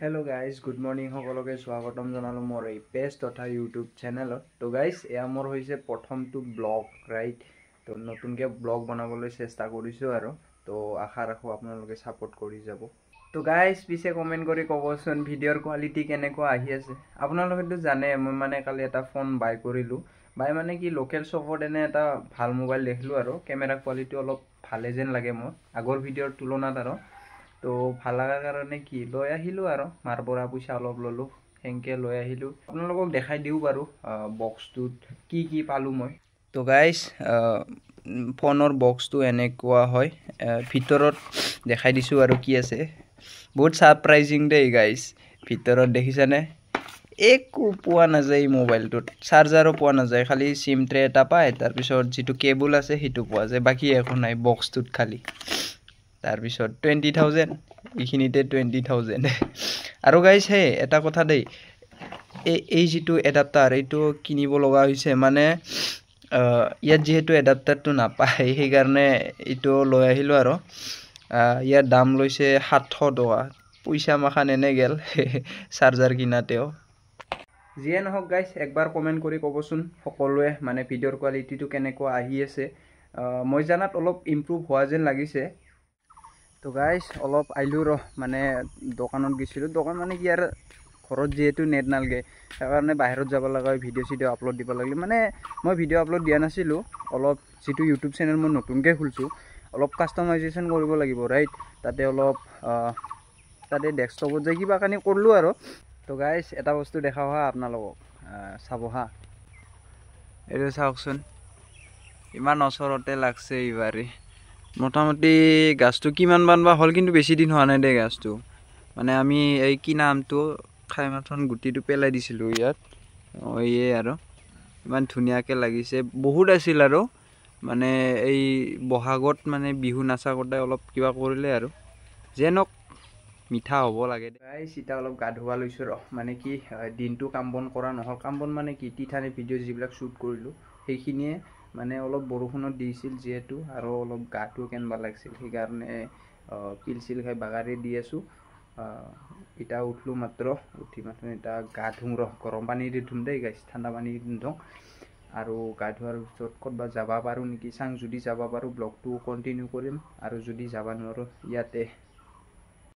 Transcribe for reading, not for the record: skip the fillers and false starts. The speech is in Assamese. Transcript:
Hello' guys, good morning. সকলোকে স্বাগতম জনালোঁ মোৰ এই পেজ তথা ইউটিউব চেনেলত। তো গাইজ, এয়া মোৰ হৈছে প্ৰথমটো ব্লগ, ৰাইট? তো নতুনকৈ ব্লগ বনাবলৈ চেষ্টা কৰিছোঁ আৰু তো আশা ৰাখোঁ আপোনালোকে ছাপোৰ্ট কৰি যাব। তো গাইজ, পিছে কমেণ্ট কৰি ক'বচোন ভিডিঅ'ৰ কোৱালিটি কেনেকুৱা আহি আছে। আপোনালোকেতো জানে, মই মানে কালি এটা ফোন বাই কৰিলোঁ। বাই মানে কি, লোকেল শ্বপত এনে এটা ভাল মোবাইল দেখিলোঁ আৰু কেমেৰা কোৱালিটি অলপ ভালে যেন লাগে মোৰ আগৰ ভিডিঅ'ৰ তুলনাত আৰু তো ভাল লগাৰ কাৰণে কি লৈ আহিলোঁ আৰু মাৰ পৰা পইচা অলপ ল'লোঁ, সেনেকৈ লৈ আহিলোঁ। আপোনালোকক দেখাই দিওঁ বাৰু বক্সটোত কি কি পালোঁ মই। তো গাইজ, ফোনৰ বক্সটো এনেকুৱা হয়, ভিতৰত দেখাই দিছোঁ আৰু কি আছে। বহুত ছাৰপ্ৰাইজিং দেই গাইজ। ভিতৰত দেখিছানে, একো পোৱা নাযায় এই মোবাইলটোত। চাৰ্জাৰো পোৱা নাযায়, খালি চিম ট্ৰে এটা পায়, তাৰপিছত যিটো কেবুল আছে সেইটো পোৱা যায়, বাকী একো নাই বক্সটোত খালি। তাৰপিছত 20,000, এইখিনিতে 20,000। আৰু গাইজ, সেই এটা কথা দেই, এই যিটো এডাপ্টাৰ এইটো কিনিব লগা হৈছে, মানে ইয়াত যিহেতু এডাপ্টাৰটো নাপায়, সেইকাৰণে এইটো লৈ আহিলোঁ আৰু ইয়াৰ দাম লৈছে 700 টকা। পইচা মাখান এনে গ'ল চাৰ্জাৰ কিনাতেও। যিয়ে নহওক গাইজ, একবাৰ কমেণ্ট কৰি ক'বচোন সকলোৱে মানে ভিডিঅ'ৰ কোৱালিটিটো কেনেকুৱা আহি আছে। মই জানাত অলপ ইম্প্ৰুভ হোৱা যেন লাগিছে। তো গাইজ, অলপ আহিলোঁ ৰ, মানে দোকানত গৈছিলোঁ। দোকান মানে কি আৰু, ঘৰত যিহেতু নেট নালাগে, সেইকাৰণে বাহিৰত যাব লগা হয়, ভিডিঅ' চিডিঅ' আপলোড দিব লাগিলে। মানে মই ভিডিঅ' আপলোড দিয়া নাছিলোঁ অলপ, যিটো ইউটিউব চেনেল মই নতুনকৈ খুলিছোঁ, অলপ কাষ্টমাইজেশ্যন কৰিব লাগিব, ৰাইট? তাতে অলপ তাতে ডেস্কটপত যাই কিবা কানি কৰিলোঁ আৰু। তো গাইজ, এটা বস্তু দেখাওঁ হা আপোনালোকক, চাব হা। এইটো চাওকচোন, ইমান ওচৰতে লাগছে এইবাৰে। মোটামুটি গাছটো কিমান মান বা হ'ল, কিন্তু বেছি দিন হোৱা নাই দেই গাছটো। মানে আমি এই কিনা আমটো খাই মাথোন গুটিটো পেলাই দিছিলোঁ ইয়াত। এইয়ে আৰু ইমান ধুনীয়াকৈ লাগিছে। বহুত আছিল আৰু মানে এই বহাগত মানে বিহু নাচা কৰোঁতে অলপ কিবা কৰিলে আৰু যেনক মিঠা হ'ব লাগে। চিতা অলপ গা ধুব লৈছোঁ ৰ, মানে কি দিনটো কাম বন কৰা নহ'ল। কাম বন মানে কি, তিথানি ভিডিঅ' যিবিলাক শ্বুট কৰিলোঁ সেইখিনিয়ে, মানে অলপ বৰষুণত দিছিল যিহেতু আৰু অলপ গাটো কেনেবা লাগিছিল, সেইকাৰণে পিল চিল খাই বাগাৰি দি আছোঁ। এতিয়া উঠলোঁ মাত্ৰ, উঠি মাত্ৰ এতিয়া গা ধুওঁ ৰ, গৰম পানী দি ধুম দেই গাইছ, ঠাণ্ডা পানী দি ধুওঁ। আৰু গা ধোৱাৰ পিছত ক'ৰবাত যাব পাৰোঁ নেকি চাং, যদি যাব পাৰোঁ ব্লগটো কণ্টিনিউ কৰিম আৰু যদি যাব নোৱাৰোঁ ইয়াতে